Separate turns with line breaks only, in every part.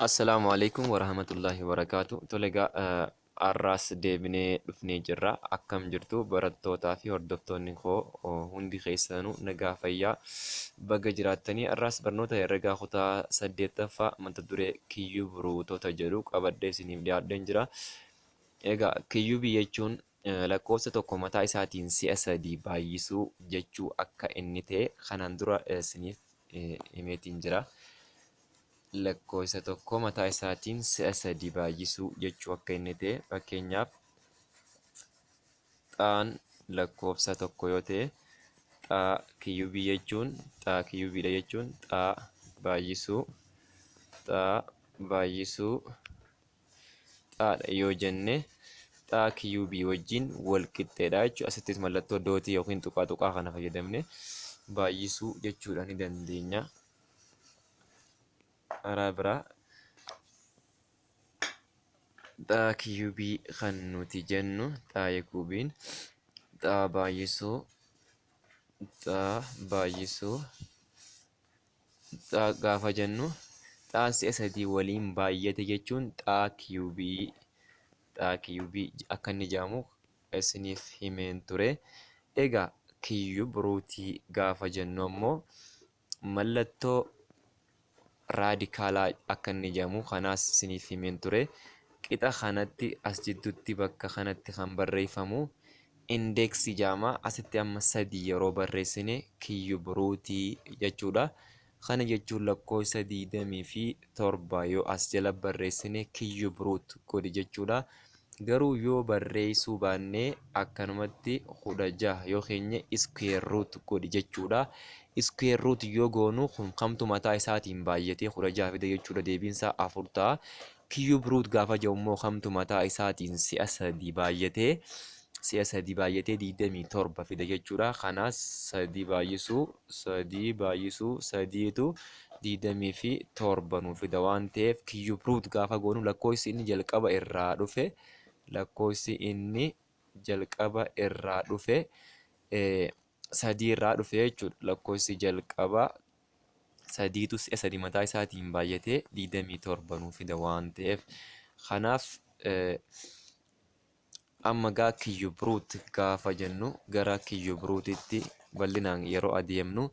Assalaamu alaikum warahmatullahi wabarakaatu. Tole egaa har'aas deebinee dhufnee jirra. Akkam jirtu barattootaa fi hordoftoonni koo hundi keessanuu nagaa fayyaa baga jiraattanii. Har'aas barnoota herregaa kutaa 8ffaa mata duree kiyyuu buruutota jedhu qabadhee isiniif dhiyaadheen jira. Egaa kiyyuubii jechuun lakkoofsa tokko mataa isaatiin si'a sadii baay'isuu jechuu akka inni ta'e kanaan dura isiniif himeetiin jira. Lakkoofsa tokko mataa isaatiin si'a sadii baay'isuu jechuu akka inni ta'e, fakkeenyaaf xaan lakkoofsa tokko yoo ta'e, xaa kiyyuubii jechuun xaa kiyyuubiidha jechuun xaa baay'isuu xaa baay'isuu xaadha yoo jenne, xaa kiyyuubii wajjin wal qixxeedha jechuudha. Asittis mallattoo dootii yookiin tuqaa tuqaa kana fayyadamne baay'isuu jechuudha ni dandeenya. Karaa biraa xaa kiyyuubii kan nuti jennu xaa kuubiin xaa baay'isuu xaa baay'isuu xaa gaafa jennu, xaan si'a sadii waliin baay'ate jechuun xaa kiyuubii akka inni jedhamu isiniif himeen ture. Egaa cube rootii gaafa jennu ammoo mallattoo raadikaalaa akka inni jedhamu kanaas isiniif himeen ture. Qixa kanatti as jidduutti bakka kanatti kan barreeffamu indeeksii jedhama. Asitti amma sadii yeroo barreessine cube rootii jechuudha. Kana jechuun lakkoofsa 27 yoo as jala barreessine cube root godhi jechuudha. Garuu yoo barreessuu baannee akkanumatti 16 yoo keenye square root godhi jechuudha. Square root yoo goonu kun kamtu mataa isaatiin baay'atee 16 fida jechuudha, deebiinsaa 4 ta'a. Cube root gaafa jedhu immoo kamtu mataa isaatiin si'a sadii baay'atee 27 fida jechuudha. Kanaas sadii baay'isuu sadii baay'isuu sadiitu 27 nuu fida waan ta'eef, cube root gaafa goonu lakkoofsi inni jalqaba irraa dhufe sadii irraa dhufe jechuudha. Lakkoofsi jalqabaa sadiitu si'a sadii mataa isaatiin baay'atee 27 nuu fida waan ta'eef, kanaaf amma gaa cube root gaafa jennu, gara cube rootitti bal'inaan yeroo adeemnu,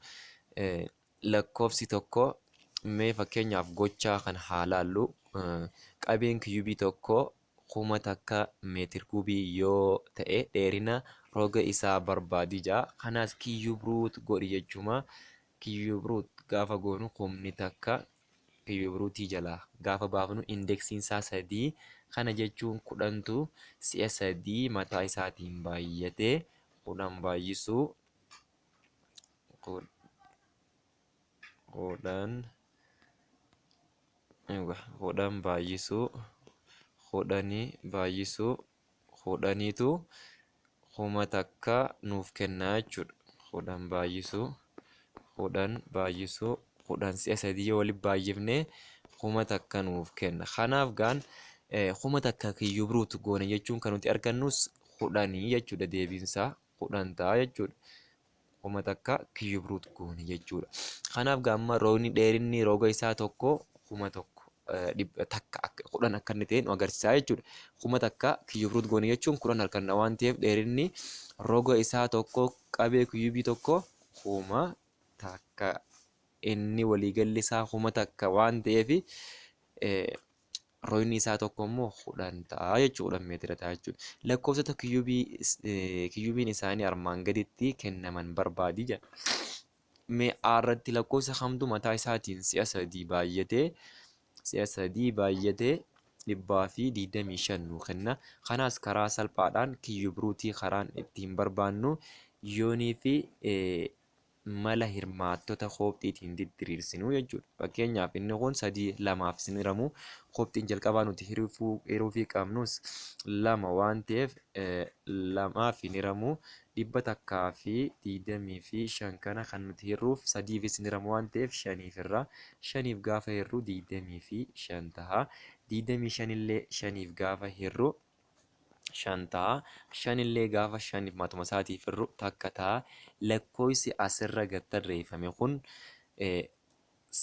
lakkoofsi tokko, mee fakkeenyaaf gochaa kan haa laallu. Qabeen kiyuubii tokko 1000 meetir kuubii yoo ta'e, dheerina roga isaa barbaadi jedha. Kanaas cube root godhi jechuma. Cube root gaafa goonu, 1000 cube rootii jalaa gaafa baafnu indeksiin isaa sadii. Kana jechuun 10tu si'a sadii mataa isaatiin baay'atee 10 baay'isuu 10, 10 baay'isuu 10 baay'isuu 10tu 1000 nuuf kennaa jechuudha. 10 baay'isuu 10 baay'isuu 10 si'a sadii yoo walitti baay'ifne 1000 nuuf kenna. Kanaaf gaan 1000 cube root goone jechuun kan nuti argannus 10 jechuudha, deebiinsaa 10 ta'a jechuudha. 1000 cube root goone jechuudha. Kanaaf gaamma roogni dheerinni roga isaa tokko 1000 takka 10 akka inni ta'e nu agarsiisa jechuudha. 1000 cube root goone jechuun 10 arganna waan ta'eef, dheerinni roga isaa tokko qabee kiyuubii tokko 1000, inni waliigalli isaa 1000 waan ta'eef, rogni isaa tokko immoo 10 ta'a jechuudha, 10 meetira ta'a jechuudha. Lakkoofsota kiyuubiin isaanii armaan gaditti kennaman barbaadi jedha. Mee A irratti lakkoofsa kamtu mataa isaatiin si'a sadii baay'atee 125 nuu kenna? Kanaas karaa salphaadhaan cube rootii karaan ittiin barbaannu yoonii fi mala hirmaattota koopxiitiin diddiriirsinuu jechuudha. Fakkeenyaaf inni kun sadii lamaaf isin hiramu. Koopxiin jalqabaa nuti hiruufii qabnus lama waan ta'eef lamaaf hin hiramu. 125 kana kan nuti hirruuf sadiifis hin hiramu waan ta'eef shaniif irra. Shaniif gaafa hirru 25 ta'a. 25 illee shaniif gaafa hirru shan ta'a. Shanillee gaafa shaniif matuma isaatiif hirru takka ta'a. Lakkoofsi asirra gad tarreeffame kun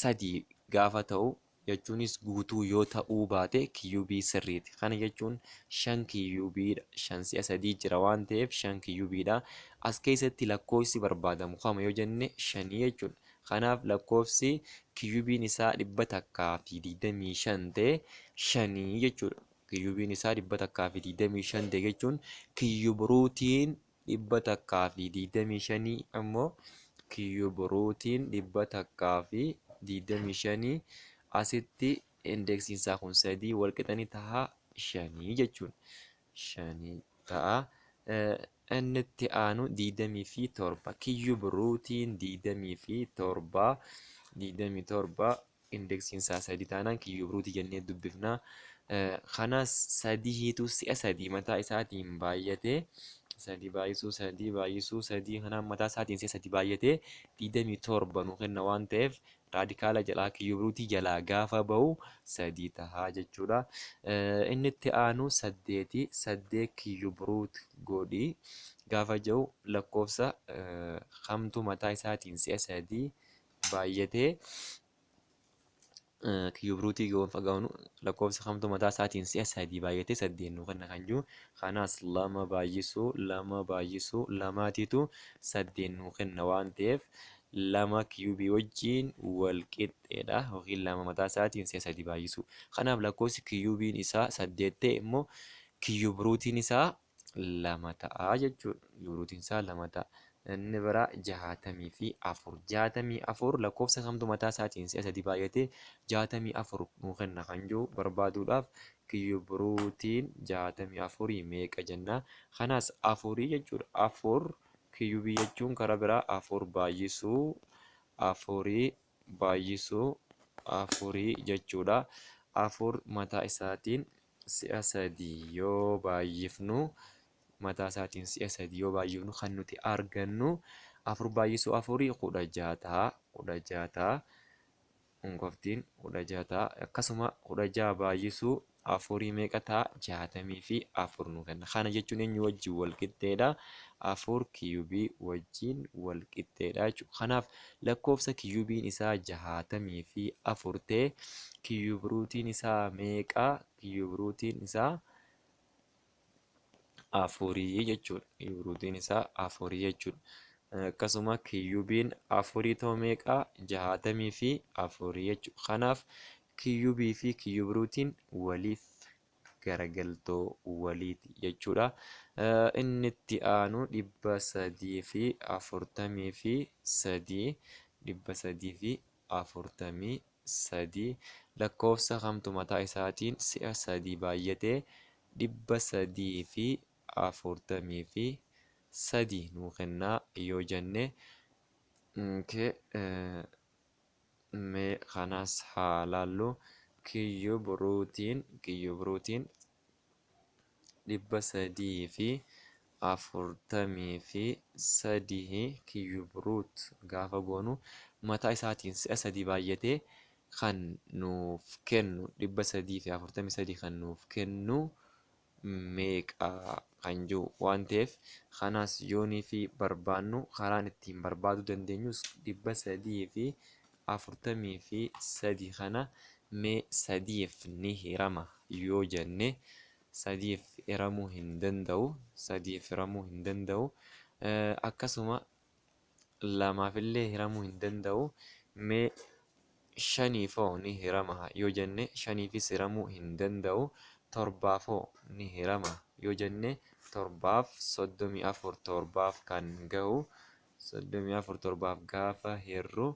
sadii gaafa ta'u jechuunis guutuu yoo ta'uu baate kiyuubii sirriiti. Kana jechuun 5 kiyuubiidha. 5 si'a 3 jira waan ta'eef 5 kiyuubiidha. As keessatti lakkoofsi barbaadamu kama yoo jenne 5 jechuudha. Kanaaf lakkoofsi kiyuubiin isaa 125 ta'e 5 jechuudha. Kiyuubiin isaa 125 ta'e jechuun kiyuubruutiin 125 ammoo kiyuubruutiin 125 asitti indeeksiin isaa kun 3 walqixani ta'a 5 jechuudha. 5 ta'a. Inni itti aanu 27 kiyuubruutiin 27 27 indeeksiin isaa 3 taanaan kiyuubruutii jennee dubbifna. Kanas 3tu si'a 3 mataa isaatiin baay'atee 3 baay'isuu 3 baay'isuu 3 kanaan mataa isaatiin si'a 3 baay'atee 27 nu kenna waan ta'eef raadikaala jalaa kiyuubruutii jalaa gaafa ba'u 3 ta'a jechuudha. Inni itti aanu 8 8 kiyuubruut godhi gaafa jedhu lakkoofsa kamtu mataa isaatiin si'a 3 baay'atee kiyuubruutii gaafa gaanu lakkoofsa kamtu mataa isaatiin si'a 3 baay'atee 8 nu kenna kan jiru. Kanaas 2 baay'isuu 2 baay'isuu 2titu 8 nu kenna waan ta'eef 2 kiyuubii wajjin wal qixxeedha yookiin 2 mataa isaatiin si'a 3 baay'isuu. Kanaaf lakkoofsi kiyuubiin isaa 8 ta'e immoo kiyuubruutiin isaa 2 ta'a jechuudha. Kiyuubruutiin isaa 2 ta'a. Inni biraa 64. 64 lakkoofsa kamtu mataa isaatiin si'a 3 baay'atee 64 nu kenna kan jiru barbaaduudhaaf kiyuubruutiin 64 meeqa jenna? Kanaas 4 jechuudha. 4 kiyuubii jechuun karaa biraa 4 baay'isuu 4 baay'isuu 4 jechuudha. 4 mataa isaatiin si'a 3 yoo baay'ifnu mataa isaatiin si'a 3 yoo baay'ifnu kan nuti argannu 4 baay'isuu 4 16 ta'a. 16 ta'a. Qoftiin 16 ta'a. Akkasuma 16 baay'isuu 4 meeqa ta'a? 64 nu kenna. Kana jechuun eenyu wajjin wal qixxeedha? 4 kiyuubii wajjin wal qixxeedha jechuudha. Kanaaf lakkoofsa kiyuubiin isaa 64 ta'e kiyuubruutiin isaa meeqa? Kiyuubruutiin isaa 4 jechuudha. Kiyuubruutiin isaa 4 jechuudha. Akkasuma kiyuubiin 4 ta'u meeqa? 64 jechuudha. Kanaaf kiyuubii fi kiyuubruutiin waliif garagaltoo waliiti jechuudha. Inni itti aanu 343 343 lakkoofsa kamtu mataa isaatiin si'a 3 baay'atee 343 nu kennaa yoo jenne mee kanas haa laallu. Kiyuubruutiin 343 kiyuubruut gaafa goonu mataa isaatiin si'a 3 baay'atee kan nuuf kennu 343 kan nuuf kennu meeqa kan jiru waan ta'eef kanaas yoonii fi barbaannu karaan ittiin barbaaduu dandeenyus 343 kana mee 3f ni hirama yoo jenne 3f hiramuu hin danda'u. 3f hiramuu hin danda'u. Akkasuma 2f illee hiramuu hin danda'u. Mee 5f ni hirama yoo jenne 5fis hiramuu hin danda'u. 7f ni hirama yoo jenne 7f 34 7f kan gahu 34 7f gaafa hirru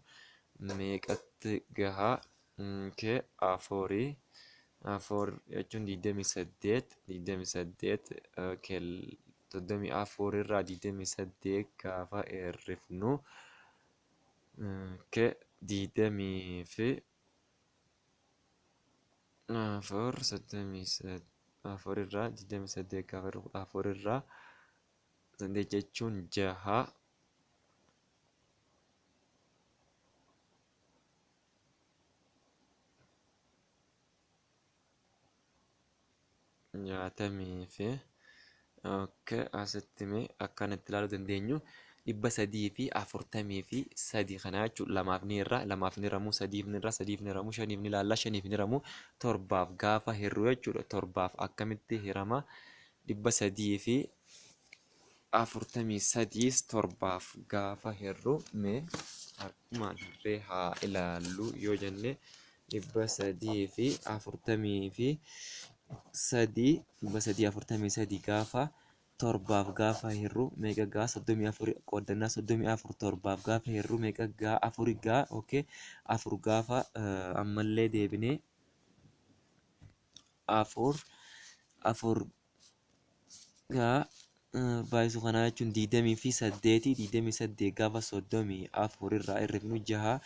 meeqatti gaha? 4 4 jechuun 28 28 34 irraa 28 gaafa hirrifnu 24 34 irraa 28 gaafa hirru 14 irraa 8 jechuun 6 60 fi asitti mee akkanatti ilaaluu dandeenyu 343 kana jechuudha. Lamaaf ni hirra, lamaaf ni hiramu, sadiif ni hirra, sadiif ni hiramu, shaniif ni ilaalla, shaniif ni hiramu, torbaaf gaafa hirru jechuudha. Torbaaf akkamitti hirama? 343 torbaaf gaafa hirru mee akkumaan hirree haa ilaallu yoo jenne 343, 343 gaafa torbaaf gaafa hirru meeqa gaa? 34 qooddannaa 34 torbaaf gaafa hirru meeqa gaa? 4 gaa. Okay, 4 gaafa ammallee deebinee 4 4 gaa baay'isu kanaa jechuun 28, 28 gaafa 34 irraa hirrifnu 6,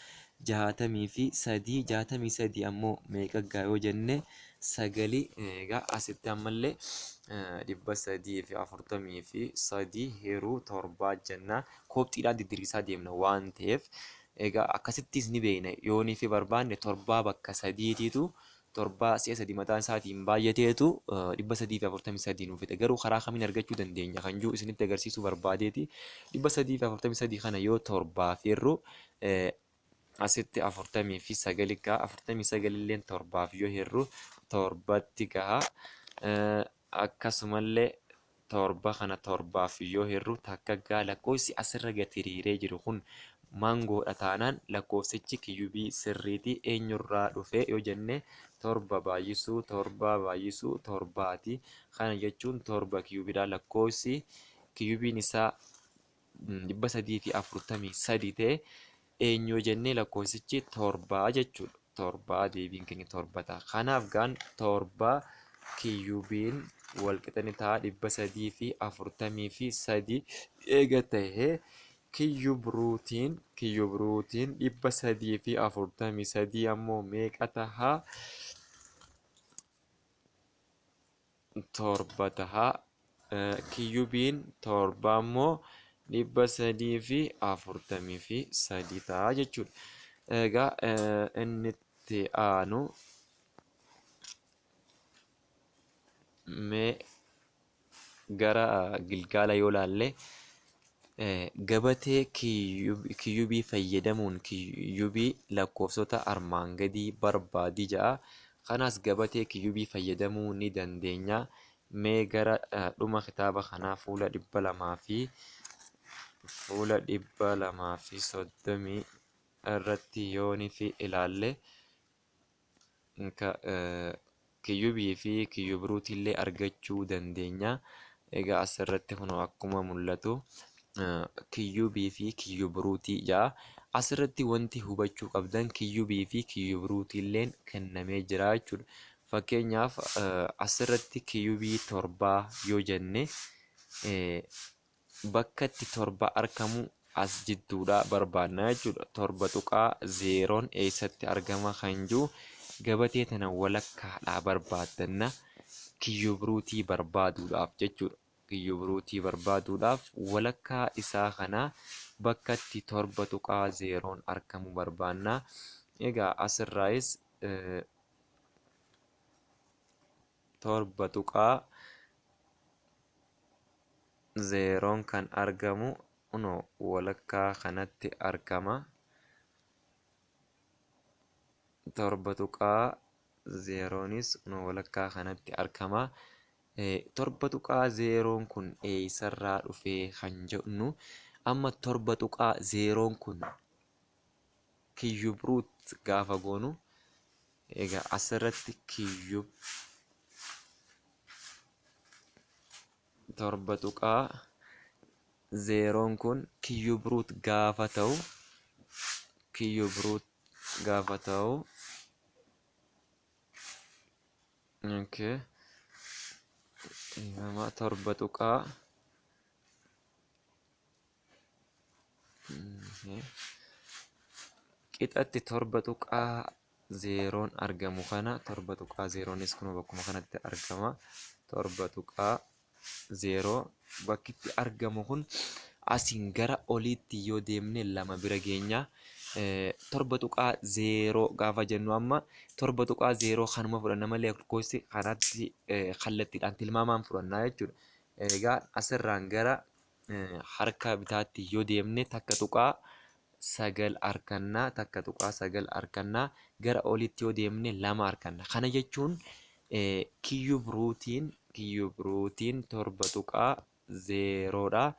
63, 63 ammoo meeqa gaa yoo jenne 9. Egaa asitti ammallee 343 hiruu 7 jenna. Koobxiidhaan didiriirsaa deemna waan ta'eef egaa akkasittis ni beekna. Yoonii fi barbaanne torbaa bakka sadiitiitu torbaa si'a sadi mataan isaatiin baay'ateetu 343 nuuf fixa. Garuu karaa kamiin argachuu dandeenya kan jiru isinitti agarsiisuu barbaadeeti. 343 kana yoo torbaaf hirru asitti 49 gaha. 49 illeen torbaaf yoo hirru torbatti gaha. Akkasumallee torba kana torbaaf yoo hirru takka gaha. Lakkoofsi asirra gad hiriiree jiru kun mangoodha taanaan lakkoofsichi kiyyubii sirriiti. Eenyurraa dhufe yoo jenne torba baay'isuu torba baay'isuu torbaati. Kana jechuun torba kiyyubiidha. Lakkoofsi kiyyubiin isaa 343 ta'e eenyu yoo jenne lakkoofsichi torbaa jechuudha. Torbaa deebiin keenya torba ta'a. Kanaaf gaan torba kiyyubiin walqixa ni ta'a 343 eega ta'e kiyyubruutiin 343 ammoo meeqa taha? Torba taha. Kiyyubiin torba ammoo 343 ta'a jechuudha. Egaa inni itti aanu mee gara gilgaala yoo laalle gabatee kiyyubii fayyadamuun kiyyubii lakkoofsota armaan gadii barbaadi ja'a. Kanas gabatee kiyyubii fayyadamuu ni dandeenya. Mee gara dhuma kitaaba kanaa fuula dhibba lamaa fi fuula 230 irratti yooni fi ilaalle kiyyubii fi kiyyubruutillee argachuu dandeenya. Egaa asirratti kunoo akkuma mul'atu kiyyubii fi kiyyubruutii ja'a. Asirratti wanti hubachuu qabdan kiyyubii fi kiyyubruutiilleen kennamee jira jechuudha. Fakkeenyaaf asirratti kiyyubii torbaa yoo jenne bakka itti torba argamu as jidduudha barbaadna jechuudha. 7.0n eessatti argama kan jiru gabatee tana walakkaadhaa barbaaddanna kiyyubruutii barbaaduudhaaf jechuudha. Kiyyubruutii barbaaduudhaaf walakkaa isaa kana bakka itti 7.0n argamu barbaadna. Egaa asirraayis 7.0n kan argamu kunoo walakkaa kanatti argama. 7.0nis kunoo walakkaa kanatti argama. 7.0n kun eessarraa dhufee kan jennu amma 7.0n kun kiyyubruut gaafa goonu egaa asirratti kiyyub 7.0n kun kiyyubruut gaafa ta'u kiyyubruut gaafa ta'u okay torba tuqaa qixatti 7.0n argamu kana 7.0nis kunoo bakkuma kanatti argama. 7.0 bakkitti argamu kun asiin gara oliitti yoo deemne lama bira geenya. 7.0 gaafa jennu amma 7.0 kanuma fudhanna malee lakkoofsi kanatti kallattiidhaan tilmaamaan fudhannaa jechuudha. Egaa asirraan gara Harka bitaatti yoo deemne 1.9 arganna. 1.9 arganna. Gara olitti yoo deemne 2 arganna. Kana jechuun cube rootiin 7.0 dha.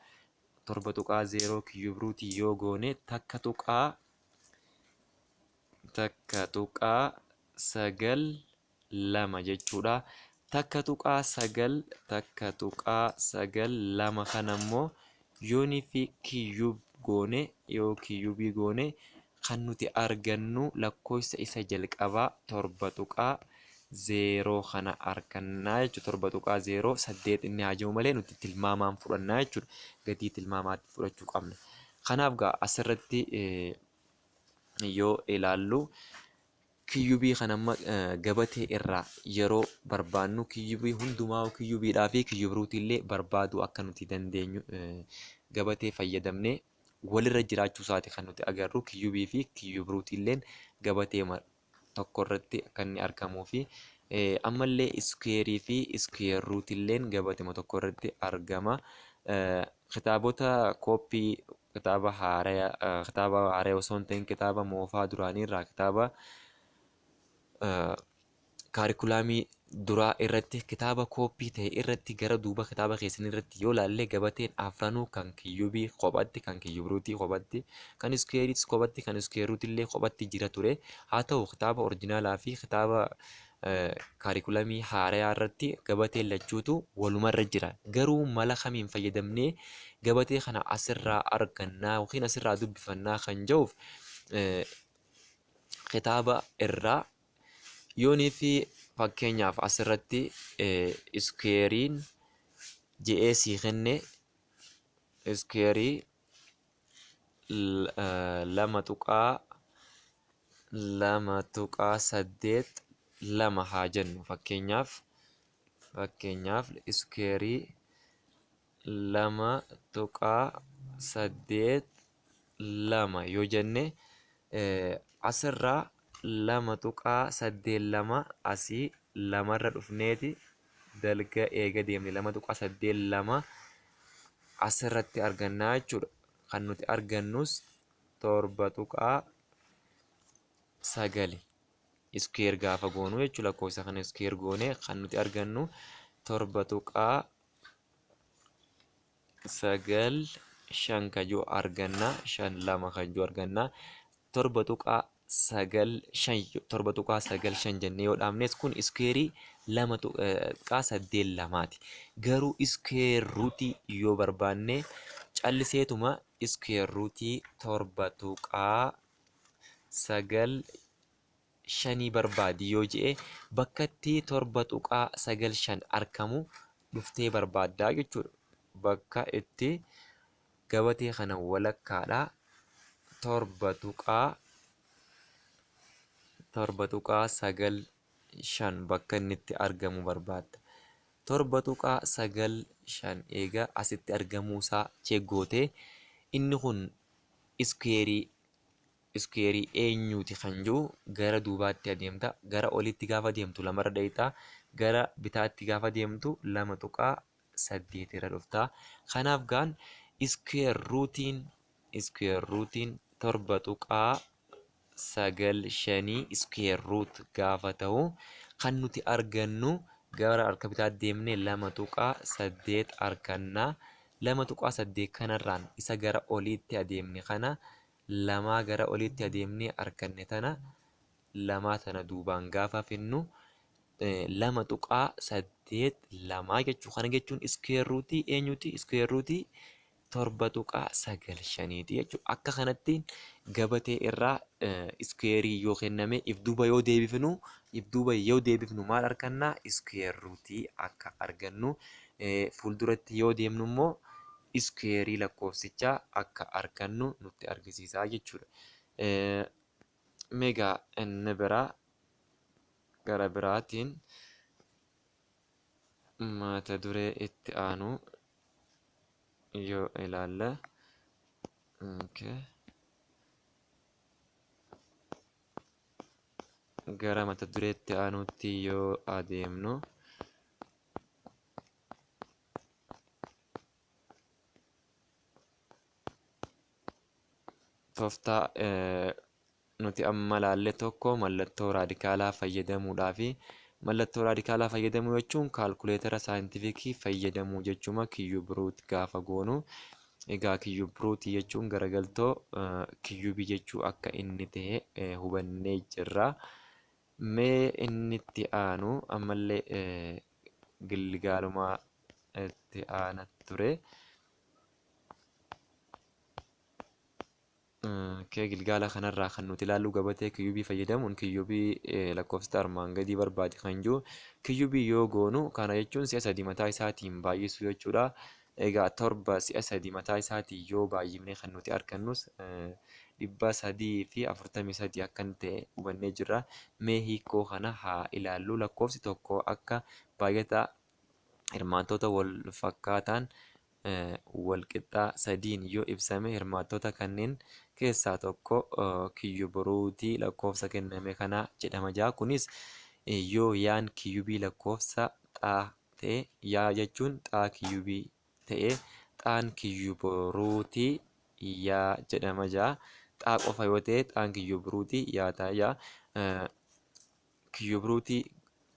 7.0 cube rootii yoo goone 1.92 jechuudha. 1.9 1.92 kana immoo yoonii fi cube goone, yoo cube goone kan nuti argannu lakkoofsa isa jalqabaa 7.0 kana argannaa jechuudha. 7.08 inni haa jiru malee nuti tilmaamaan fudhannaa jechuudha. Gatii tilmaamaatti fudhachuu qabna. Kanaaf gaa asirratti yoo ilaallu cube kana amma gabatee irraa yeroo barbaannu cube hundumaa cubeiidhaa fi cube rootii illee barbaaduu akka nuti dandeenyu gabatee fayyadamnee walirra jiraachuu isaati kan nuti agarru. Cube fi cube rootii illeen gabatee tokko irratti kan inni argamuu fi ammallee square fi square rootii illeen gabatee tokko irratti argama. Kitaabota kooppii kitaaba haaraa, kitaaba haaraa osoo hin ta'in kitaaba moofaa duraanii irraa, kitaaba kaarikulamii duraa irratti, kitaaba kooppii ta'e irratti, gara duuba kitaaba keessanii irratti yoo ilaalle gabateen afranuu kan cube kophatti, kan cube rootii kophatti, kan squareiis kophatti, kan square rootii illee kophatti jira ture. Haa ta'u, kitaaba originalaa fi kitaaba kaarikulamii haaraa irratti gabateen lachuutu walumarra jira. Garuu mala kamiin fayyadamnee gabatee kana asirraa argannaa yookiin asirraa dubbifannaa kan jedhuuf, kitaaba irraa yoonii fi fakkeenyaaf asirratti squareiin je'ee sii kenne, square 2.2.82 haa jennu. Fakkeenyaaf square 2.82 yoo jenne, asirraa 2.82 asii lamarra dhufneeti dalga eega deemne 2.82 asirratti argannaa jechuudha. Kan nuti argannus 7.9 square gaafa goonu jechuudha. Lakkoofsa kana square goone kan nuti argannu 7.95 kan jiru arganna. 52 kan jiru arganna. 7.95, 7.95 jennee yoo dhaabnes kun square 2.82ti. Garuu square rootii yoo barbaanne calliseetuma square rootii 7.95 barbaadi yoo je'e, bakka itti 7.95 argamu dhuftee barbaaddaa jechuudha. Bakka itti gabatee kana walakkaadhaa 7.95 bakka inni itti argamu barbaadda. 7.95 egaa asitti argamuusaa check gootee, inni kun square eenyuuti kan jiru gara duubaatti adeemta. Gara olitti gaafa deemtu lamarra dhayitaa. Gara bitaatti gaafa deemtu 2.8 irra dhufta. Kanaaf gaan square rootiin 7.95 square root gaafa ta'u kan nuti argannu gara harka bitaatti deemnee 2.8 arganna. 2.8 kanarraan isa gara oliitti adeemne kana, lamaa gara oliitti adeemnee arganne tana, lamaa tana duubaan gaafa finnu 2.82 jechuudha. Kana jechuun square rootii eenyuti? Square rootii 7.95ti jechuudha. Akka kanatti gabatee irraa square yoo kenname if duuba yoo deebifnu, if duuba yoo deebifnu maal argannaa? Square rootii akka argannu, fuulduratti yoo deemnu immoo square lakkoofsichaa akka argannu nutti argisiisa jechuudha. Meegaa inni biraa gara biraatiin mata duree itti aanu yoo ilaalle, okay, gara mata dureetti aanutti yoo adeemnu, Tooftaa nuti amma laalle tokko mallattoo raadikaalaa fayyadamuudhaafi. Mallattoo raadikaalaa fayyadamuu jechuun kaalkuleetara saayintifikii fayyadamuu jechuuma cube root gaafa goonu. Egaa cube rootii jechuun garagaltoo kiyyuubii jechuu akka inni ta'e hubannee jirra. Mee inni itti aanu ammallee gilgaalumaa itti aana ture. Gilgaala kanarraa kan nuti ilaallu gabatee kiyyuubii fayyadamuun kiyyuubii lakkoofsota armaan gadii barbaade kan jiru. Kiyyuubii yoo goonu kana jechuun si'a sadii mataa isaatiin baay'isuu jechuudha. Egaa 7 si'a 3 mataa isaatiin yoo baay'ifne kan nuti argannus 343 akka inni ta'e hubannee jirra. Mee hiikoo kana haa ilaallu. Lakkoofsi tokko akka baay'ata hirmaattoota wal fakkaataan wal qixxaa 3n yoo ibsame hirmaattoota kanneen keessaa tokko kiyyubiruutii lakkoofsa kenname kana jedhama jaa. Kunis yoo yaan kiyyubii lakkoofsa xaa ta'e, yaa jechuun xaa kiyyubii ta'e, xaan kiyyubiruutii yaa jedhama jaa. Xaa qofa yoo ta'e xaan kiyyubiruutii yaa ta'a jaa. Kiyyubiruutii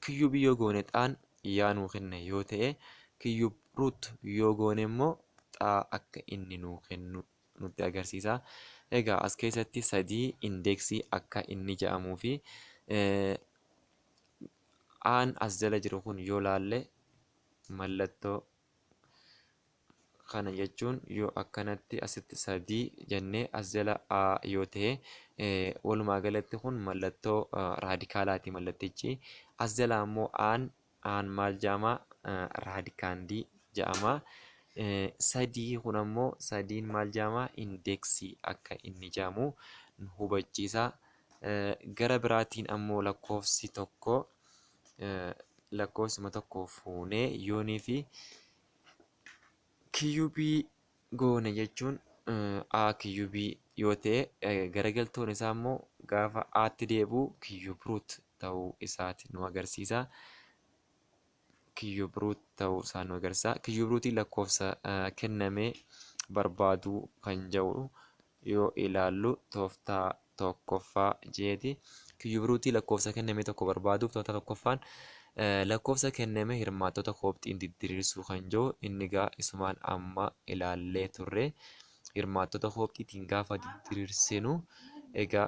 kiyyubii yoo goone xaan yaa nuu kenna yoo ta'e, kiyyubiruut yoo goone immoo xaa akka inni nuu kennu nutti agarsiisa. Egaa as keessatti 3 indeeksii akka inni jedhamuu fi aan as jala jiru kun yoo laalle mallattoo kana jechuun yoo akkanatti asitti 3 jennee as jala a yoo ta'e, walumaa galatti kun mallattoo raadikaalaati mallattichi. As jala ammoo aan maal jedhama? Raadikaandii jedhama. 3 kun ammoo 3 maal jedhama? Indeeksii akka inni jedhamu nu hubachiisa. Gara biraatiin ammoo lakkoofsi tokko lakkoofsuma tokko fuunee yoonii fi kiyyubii goone jechuun a kiyyubii yoo ta'e, garagaltoon isaa immoo gaafa aatti deebi'u kiyyubiruut ta'uu isaati nu agarsiisa. Kiyyubiruut ta'uu isaa nu agarsiisa. Kiyyubiruutiin lakkoofsa kenname barbaaduu kan jedhu yoo ilaallu tooftaa tokkoffaa jeeti. Kiyyubiruutii lakkoofsa kenname tokko barbaaduuf tooftaa tokkoffaan lakkoofsa kenname hirmaattota koobxiin diddiriirsuu kan jiru inni egaa isumaan amma ilaallee turre. Hirmaattota koobxiitiin gaafa diddiriirsinu egaa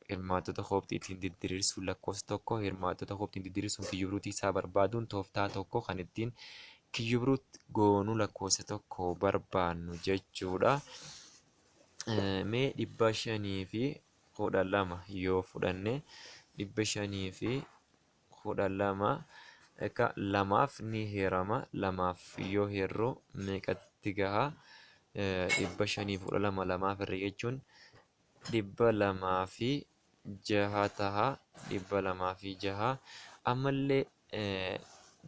hirmaattota koobxiitiin diddiriirsuun lakkoofsa tokko hirmaattota koobxiin diddiriirsuun kiyyubiruutii isaa barbaaduun tooftaa tokko kan ittiin kiyyubiruut goonuu lakkoofsa tokko barbaannu jechuudha. Mee 512 yoo fudhanne 512 akka lamaaf ni heerama. Lamaaf yoo heerru meeqatti gaha? 512 lamaaf hirre jechuun 206 taha. 206 ammallee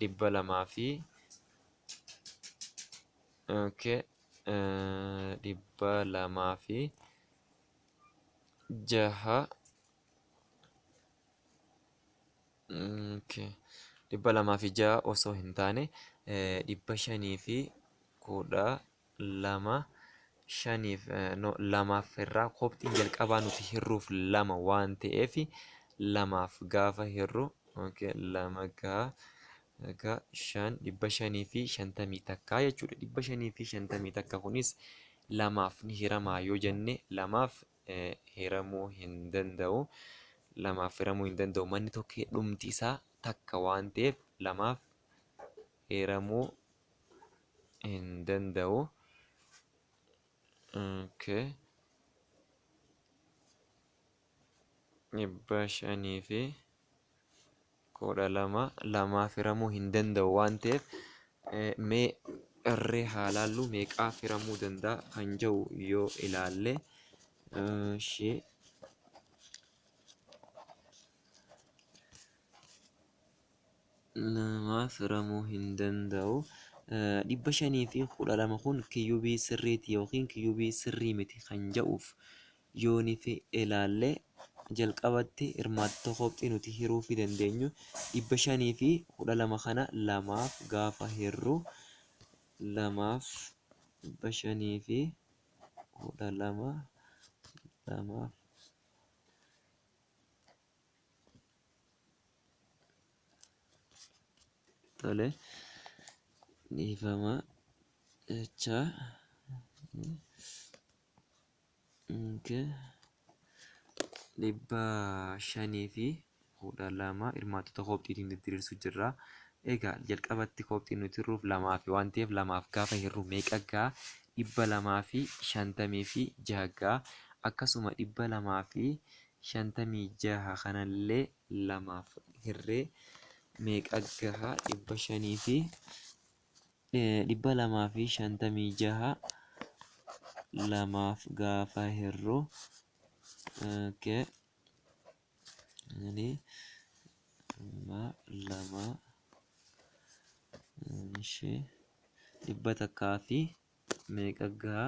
dhibba lamaa fi 206, 206 osoo hin taane 512 shaniif lamaaf irraa koobxiin jalqabaa nuti hirruuf 2 waan ta'eef lamaaf gaafa hirru 2 gaha egaa 5 551 jechuudha. 551 kunis lamaaf ni hiramaa yoo jenne lamaaf hiramuu hin danda'u. Lamaaf hiramuu hin danda'u. Manni tokkee dhumti isaa takka waan ta'eef lamaaf hiramuu hin danda'u. 512 lamaaf hiramuu hin danda'u waan ta'eef mee irree haa laallu meeqaaf hiramuu danda'a kan jedhu yoo ilaalle ishee lamaaf hiramuu hin danda'u. 512 kun kiyyubii sirriiti yookiin kiyyubii sirrii miti kan jedhuuf yooniif ilaalle jalqabatti hirmaattota koobxii nuti hiruufii dandeenyu 512 kana lamaaf gaafa hirru lamaaf 512 Lamaaf tole dhiifama jecha 512 hirmaattota koobxiitiin didiriirsuu jirra. Egaa jalqabatti koobxiin nuti hirruuf lamaaf waan ta'eef lamaaf gaafa hirru meeqa ga'a? 256 ga'a. Akkasuma 256 kanallee lamaaf hirree meeqa gaha? 500 fi 256 lamaaf gaafa hirru okay. Lama ishee 100 fi meeqa gaha?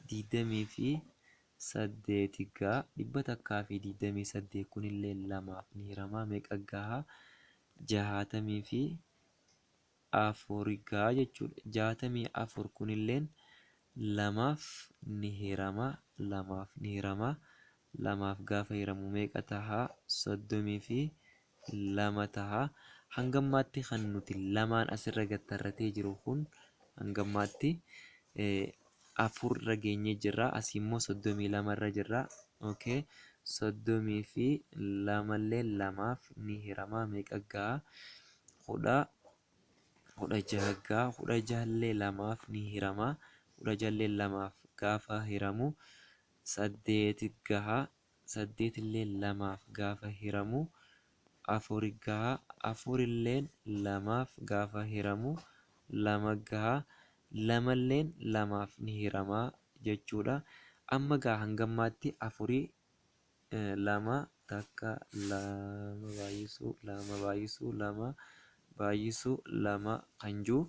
128 gaha. 128 kunillee lamaaf ni hirama. Meeqa gaha? 64 gaha jechuudha. 64 kunilleen lamaaf ni hirama. Lamaaf ni hirama. Lamaaf gaafa hiramu meeqa taha? 32 taha. Hangammaatti kan nuti lamaan asirra gattarratee jiru kun hangammaatti 4 irra geenyee jirra. Asii immoo 32 irra jirra. Okay. 32 illee lamaaf ni hirama. Meeqa gaha? 16 gaha. 16 illee lamaaf ni hirama. 16 illee lamaaf gaafa hiramu 8 gaha. 8 illee lamaaf gaafa hiramu 4 gaha. 4 illee lamaaf gaafa hiramu 2 gaha. 2 illee lamaaf ni hirama jechuudha. Amma gaa hangammaatti 4 2 takka 2 baay'isuu 2 baay'isuu 2 baay'isuu 2 kan jiru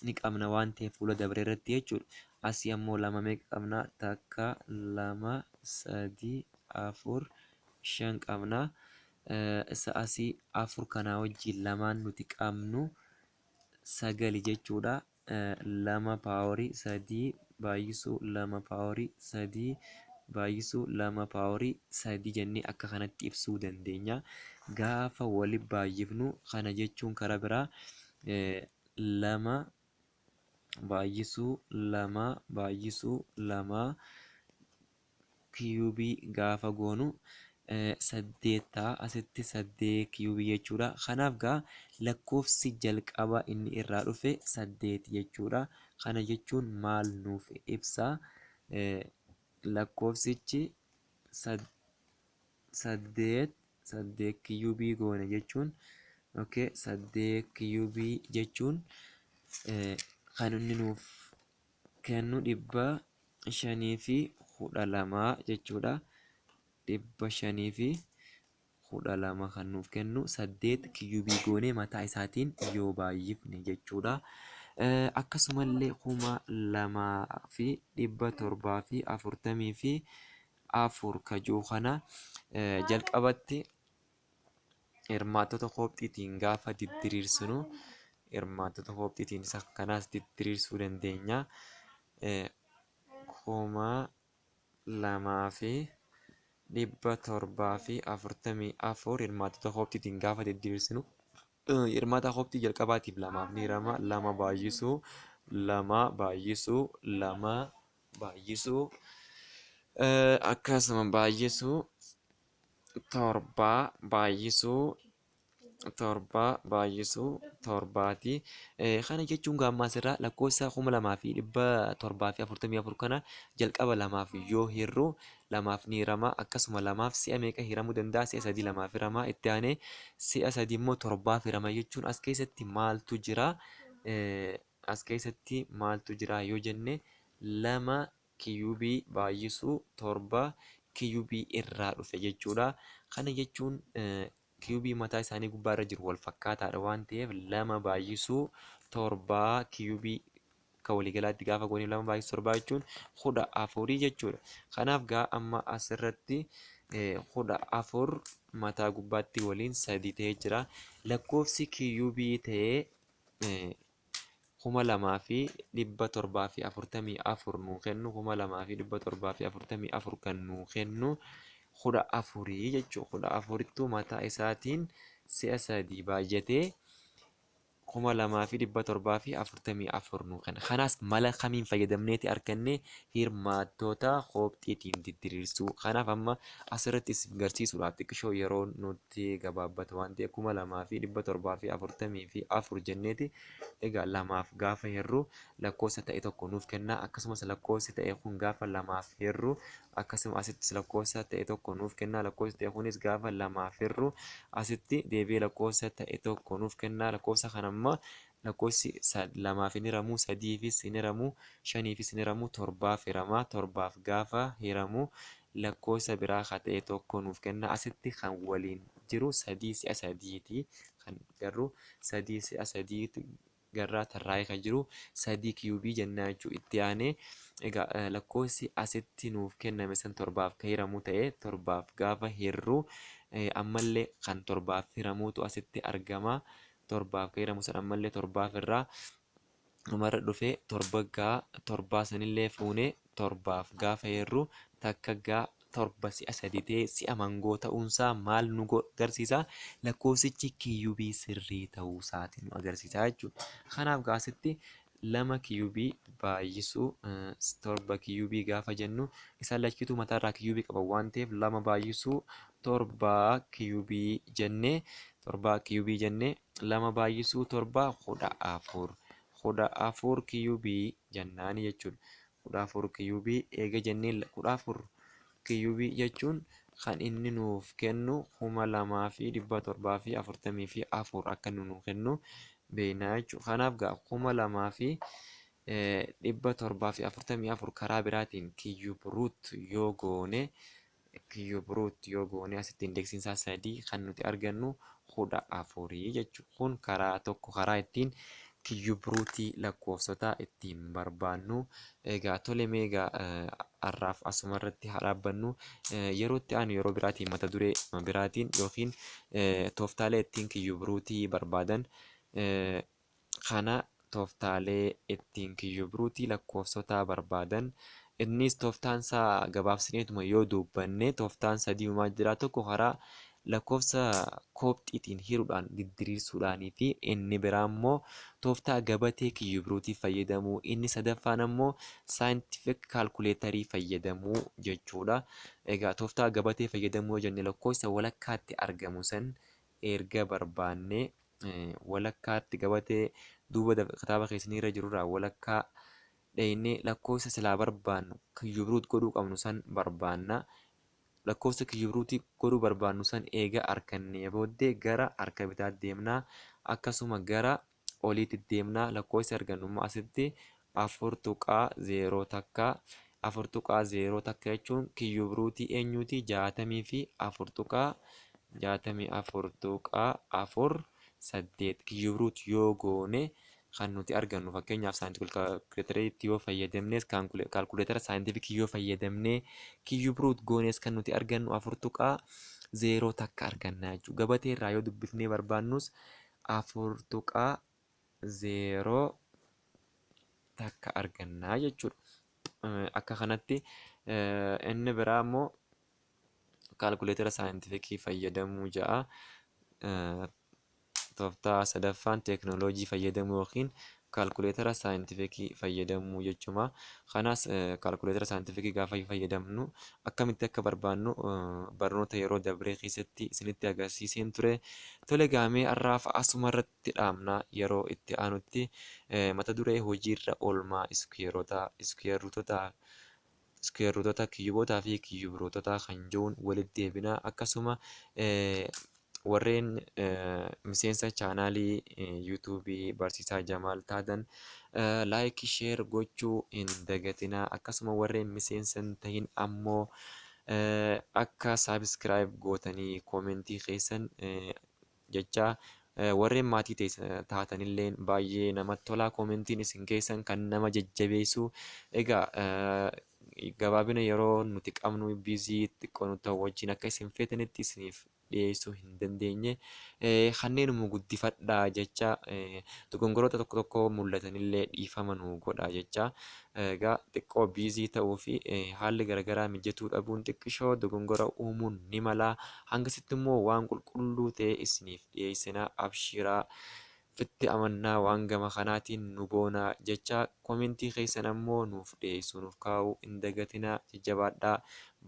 ni qabna waan ta'eef fuula dabre irratti jechuudha. Asii ammoo 2 meeqa qabna? Takka 2 3 4 5 qabna. Isa asii 4 kanaa wajjin lamaan nuti qabnu 9 jechuudha. 2 paaworii 3 baay'isuu 2 paaworii 3 baay'isuu 2 paaworii 3 jennee akka kanatti ibsuu dandeenya. Gaafa wali baay'ifnu kana jechuun karaa biraa 2 baay'isuu 2 baay'isuu 2 kiyuubii gaafa goonu 8 ta'a. Asitti 8 kiyuubii jechuudha. Kanaaf gaa lakkoofsi jalqaba inni irraa dhufe 8 jechuudha. Kana jechuun maal nuuf ibsa? Lakkoofsichi 8 kiyuubii goone jechuun okay, 8 kiyuubii jechuun kan inni nuuf kennu 512 jechuudha. 512 kan nuuf kennu 8 kiyuubii goonee mataa isaatiin yoo baay'ifne jechuudha. Akkasumallee 2744 kajuu kana jalqabatti hirmaattota koobxiitiin gaafa diddiriirsinu hirmaattota koobxiitiin isa kanaas diddiriirsuu dandeenya. 2744 hirmaattota koobxiitiin gaafa diddiriirsinu hirmaata koobxii jalqabaatiif lamaaf ni hirama. 2 baay'isuu 2 baay'isuu 2 baay'isuu akkasuma baay'isuu 7 baay'isuu 7 baay'isuu 7ti. Kana jechuun gaamma asirraa lakkoofsa 2744 kana jalqaba lamaaf yoo hirru lamaaf ni hirama. Akkasuma lamaaf si'a meeqa hiramuu danda'a? Si'a 3 lamaaf hirama. Itti aanee si'a 3 immoo 7 hirama jechuun as keessatti maaltu jira? As keessatti maaltu jira yoo jenne 2 kiyuubii baay'isuu 7 kiyuubii irraa dhufe jechuudha. Kana jechuun kiyuubii mataa isaanii gubbaarra jiru wal fakkaataadha waan ta'eef 2 baay'isuu 7 kiyuubii akka waliigalaatti gaafa goonee 2 baay'isuu 7 jechuun 14 jechuudha. Kanaaf gaa amma asirratti 14 mataa gubbaatti waliin 3 ta'ee jira. Lakkoofsi kiyuubii ta'ee 2744 nuu kennu, 2744 kan nuu kennu 14 jechuudha. 14ttu mataa isaatiin si'a sadii baay'atee 2744 nuu kenna. Kanaas mala kamiin fayyadamneeti arganne? Hirmaattoota koobxiitiin diddiriirsuu. Kanaaf amma asirratti isin garsiisuudhaaf xiqqishoo yeroo nutti gabaabbata waan ta'eef 2744 jenneeti egaa lamaaf gaafa hirru lakkoofsa ta'e tokko nuuf kenna. Akkasumas lakkoofsi ta'e kun gaafa lamaaf hirru akkasuma asittis lakkoofsa ta'e tokko nuuf kenna. Lakkoofsi ta'e kunis gaafa lamaaf hirru asitti deebi'ee lakkoofsa ta'e tokko nuuf kenna. Lakkoofsa kana amma lakkoofsi lamaaf hin hiramu, sadiifis hin hiramu, shaniifis hin hiramu, torbaaf hirama. Torbaaf gaafa hiramu lakkoofsa biraa ka ta'e tokko nuuf kenna. Asitti kan waliin jiru sadii si'a sadiiti. Kan garuu sadii si'a sadiiti garraa tarraa'ee kan jiru sadii kiyuubii jennaa jechuudha. Itti aanee egaa lakkoofsi asitti nuuf kenname san torbaaf kan hiramu ta'e torbaaf gaafa hirru ammallee kan torbaaf hiramuutu asitti argama. Torbaaf kan hiramu san ammallee torbaaf irraa dhumarra dhufee torba gaa torbaa sanillee fuunee torbaaf gaafa hirru takka gaa torba si'a sadi ta'ee si'a mangoo ta'uunsaa maal nu agarsiisa? Lakkoofsichi kiyuubii sirrii ta'uusaati nu agarsiisa jechuudha. Kanaaf gaasitti lama kiyuubii baay'isuu torba kiyuubii gaafa jennu isaan lachiituu mataarraa kiyuubii qaban waan ta'eef lama baay'isuu torba kiyuubii jennee, torba kiyuubii jennee, lama baay'isuu torba 14, 14 kiyuubii jennaani jechuudha. 14 kiyuubii eega jennee, 14 kiyuubii jechuun kan inni nuuf kennu 2744 akka inni nuuf kennu beeknaa jechuudha. Kanaaf gaa 2744 karaa biraatiin cube root yoo goone, cube root yoo goone asitti indeksiin isaa sadii, kan nuti argannu 14 jechuudha. Kun karaa tokko karaa ittiin cube rootii lakkoofsotaa ittiin barbaannu. Egaa tole, mee egaa har'aaf asuma irratti haa dhaabbannu. Yeroo itti aanu yeroo biraatiin mata duree biraatiin yookiin tooftaalee ittiin cube rootii barbaadan kana, tooftaalee ittiin cube rootii lakkoofsotaa barbaadan, innis tooftaan isaa gabaabsineetuma yoo dubbanne tooftaan sadii uumaa jira. Tokko karaa lakkoofsa koobxiitiin hiruudhaan diddiriirsuudhaanii fi inni biraa immoo tooftaa gabatee cube rootii fayyadamuu, inni sadaffaan ammoo scientific calculatorii fayyadamuu jechuudha. Egaa tooftaa gabatee fayyadamuu yoo jenne lakkoofsa walakkaatti argamu san erga barbaannee, walakkaatti gabatee duuba kitaaba keessanii irra jirurraa walakkaa dhaynee lakkoofsa silaa barbaannu cube root godhuu qabnu san barbaanna. Lakkoofsa cube rootii godhuu barbaannu san eega argannee booddee gara harka bitaatti deemnaa, akkasuma gara oliitti deemnaa. Lakkoofsi argannu immoo asitti 4.01, 4.01 jechuun cube rootii eenyuuti? 64 tuqaa 64.48 cube root yoo goone kan nuti argannu, fakkeenyaaf scientific calculatoriitti yoo fayyadamnes, calculatora scientificii yoo fayyadamne cube root goones, kan nuti argannu 4.01 arganna jechuudha. Gabatee irraa yoo dubbifnee barbaannus 4.01 argannaa jechuudha. Akka kanatti inni biraa immoo calculatora scientificii fayyadamuu ja'a. Tooftaa sadaffaan teeknooloojii fayyadamuu yookiin calculatora scientificii fayyadamuu jechuudha. Kanaas calculatora scientificii gaafa fayyadamnu akkamitti akka barbaannu barnoota yeroo dabree keessatti isinitti agarsiiseen ture. Tole, gaamee har'aaf asuma irratti dhaabna. Yeroo itti aanutti mata duree hojiirra oolmaa iskuweerotaa, square rootota, kiyuubotaa fi cube roototaa kan jiruun walitti deebina. Akkasuma warreen miseensa chaanaalii yuutuubii Barsiisaa Jamaal taatan like, share gochuu hin dagatinaa. Akkasuma warreen miseensa hin tahin ammoo akka subscribe gootanii koomentii keessan jecha, warreen maatii taatanillee baay'ee namatti tolaa, koomentiin isin keessan kan nama jajjabeessu. Egaa gabaabina yeroo nuti qabnu busy xiqqoo nu ta'u wajjin akka isin feetanitti isiniif Dhiyeessuu hin dandeenye. Kanneenuma guddifadhaa jecha, dogongoroota tokko tokko mul'atanillee dhiifama nuu godhaa jecha. Egaa xiqqoo busy ta'uu fi haalli garaagaraa mijatuu dhabuun xiqqishoo dogongora uumuun ni mala. Hangasitti immoo waan qulqulluu ta'e isiniif dhiyeessina, abshiraa. Fitti amannaa waan gama kanaatiin nu boonaa jecha. Comment keessan ammoo nuuf dhiyeessuu, nuuf kaa'uu hin dagatinaa. Jajjabaadhaa,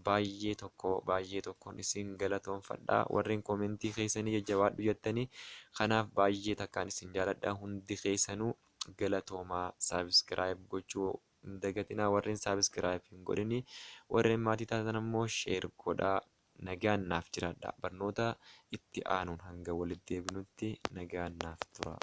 baay'ee tokko baay'ee tokkoon isin galatoonfadhaa, warreen comment keessanii jajjabaadhu jettanii. Kanaaf baay'ee takkaan isin jaaladhaa, hundi keessanuu galatoomaa. Subscribe gochuu hin dagatinaa warreen subscribe hin godhini. Warreen maatii taatan ammoo share godhaa. Nagaan naaf jiraadha. Barnoota itti aanuun hanga walitti deebinutti nagaan naaf tura.